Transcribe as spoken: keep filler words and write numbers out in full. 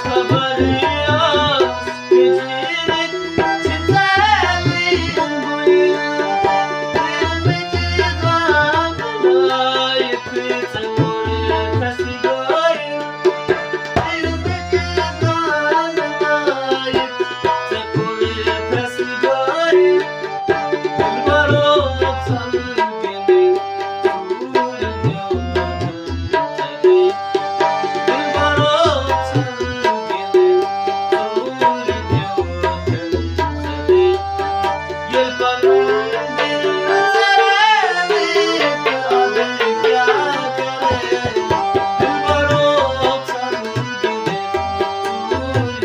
خبر ٲس کٔشیٖرِ چھِ ژےٚ بُیہِ۔ دِلبٔچی گام لایق ژےٚ کوٚرتھس غٲیب۔ دِلبٔچی گام لایق ژےٚ کوٚرتھس غٲیب۔ دِلبرو ژھن گِنٛدِتھ ژوٗرِ دیوتن ژےٚ گٔے۔ دِلبرو ژھن گِنٛدِتھ ژوٗرِ دیوتن ژےٚ گٔے۔ ییٚلہِ پنُن دِل ژےٚ رٲوِتھ اَدٕ کیٛاہ کرے؟ دِلبرو ژھن گِنٛدِتھ ژوٗرِ